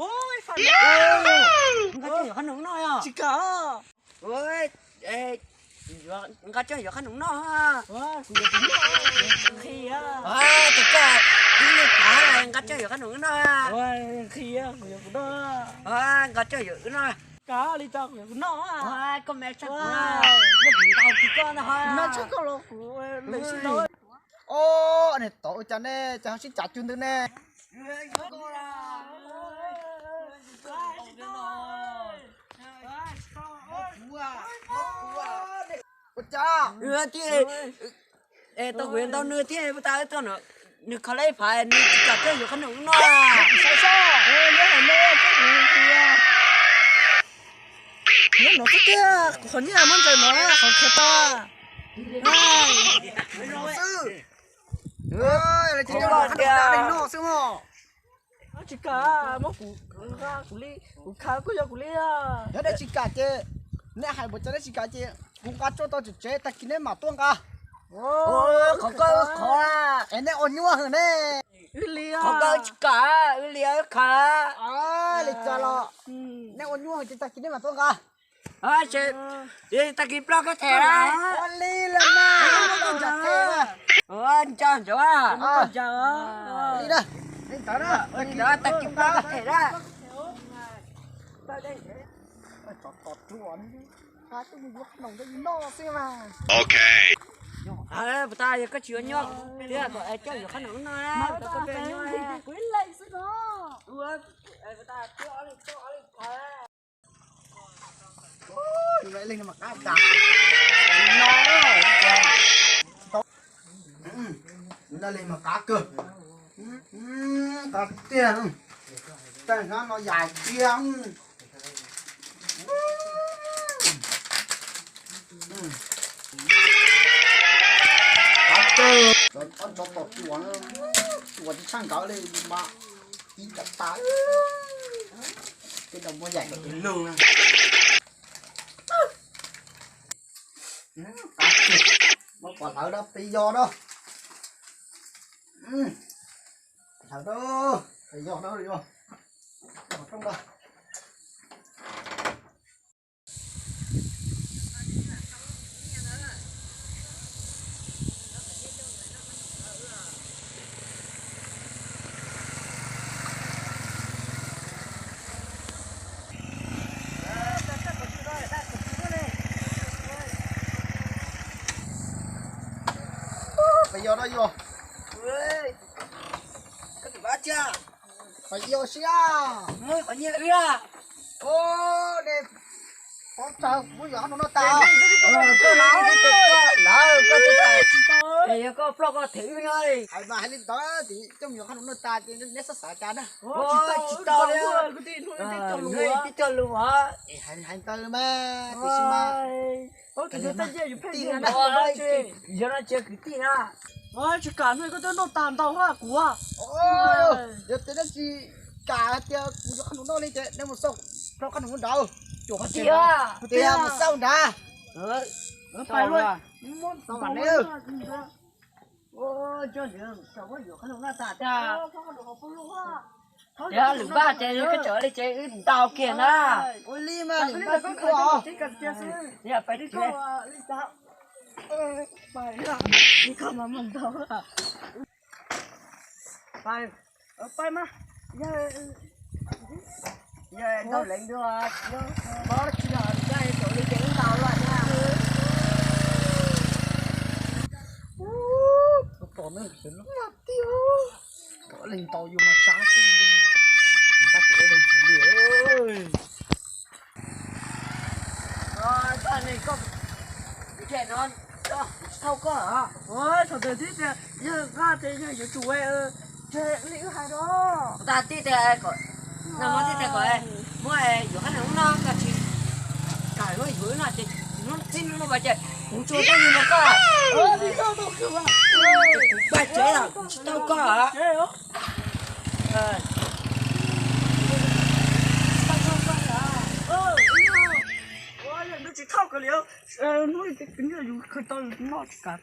Nqa coj yuav qhab noom noj os. Tsis kam. Nqa coj yuav qhab noom noj. Kuv yuav tus noj. Nqhis. Tus koj ib li phav nqa coj yuav qhab noom noj. Nqhis, kuv yuav kuv noj. Nqa coj yuav wb noj. Kav li cas kuv yuav kuv noj. Koj me tshaj kuv, nyob kuv ntau kis koj ntag. Kuv noj tshaj koj los kuv lawm sib ntau. Os, nej tod ua cas ne, cas ho sib cav cuag ntawd ne? Ua cas? Tau kuv yuav ntau nws thiab, puas tas wb tuaj no, nws kho lawm ib phav, nws tsis kam coj yuav qhab noom noj. Nyob no xwb tiag, kuv qhov nyiaj muab ntsaws no qhov khiav tag. Xwb. Tsis kam, muab kuv, kuv li, kuv khav kuj yog kuv li. Yog nej tsis kam ces, nej hais npaum cas nej tsis kam ces kuv nqa tshuaj tau tsev tsev tag kis nej mam tuaj nqa. Qhov koj wb qhov, es nej ua nyuaj heev ne. Qhov koj wb tsis kam, wb li wb khav. Li cas los nej ua nyuaj heev ces tag kis nej mam tuaj nqa. Tag kis plaub koj them na. Ua li los mas, ua nco ntsoov. Li na, li ntawd na, tag kis plaub koj them na. Puas tas yog koj tsis ua nyuaj thiab kom coj yuav qhab noom noj na, koj peb nyuaj. Leej mas qab kawg. Qab tiag. Tej hnab no yam tiag. Qab kawg. Ob tsov tom tuam, tuam tsis tshaj nkawd li mas ib cov tas. Tej no muaj yam kom tus lug na. Muab pov hlawv da pes yos da. Hlawv da, pes yos da yog. Rooj da. Pes yos da yog. Pes yos siab. Qhov nyiaj wb. Os, nej pov tsawg kuv yuav qhab noom noj tas. Lawv, koj twb tsis tau, yog koj ploj koj them wb no. Hais mas hais li ntawd ces coj mus yuav qhab noom noj tas ces neb txhob xav cas na. Tsis tau li, tib co lus os. Hais ntawd mas tiam sis mas yog no cia kwv tij na. Tsis kam no koj twb noj tag ntau hab kuv. Yog tias nej tsis kam tias kuv yuav qhab noom noj li ces nej mus xauj plaub qhab noom nraud. Tiag, tiag, mus xauj nrad. Tiag, lwm npaj ces koj tseem li ces wb ntaus kiag na. Ua li mas lwm npaj kuv ua. Pais, pais mas. Yog ntaus leev dua, mob tsis los npaj tseem li ces wb ntaus lawm na. Tos ne, leej ntaus yus mas sab xwb. Tsis thauj koj. Thaum twg tib tias yawg nqa ces yawg yuav tsum ua, ces li wb hais rau. Tag tib tias, nag hmo tib tias kom muab yuav qhab noom noj koj tsis kam yuav, yuav no ces hnub txib hnub no ces kuv tsuas tau yus no koj. Kuv pab tsev los tsis tau koj. Tsis thauj koj li, hnub yus khaws tau yus noj tsis kam.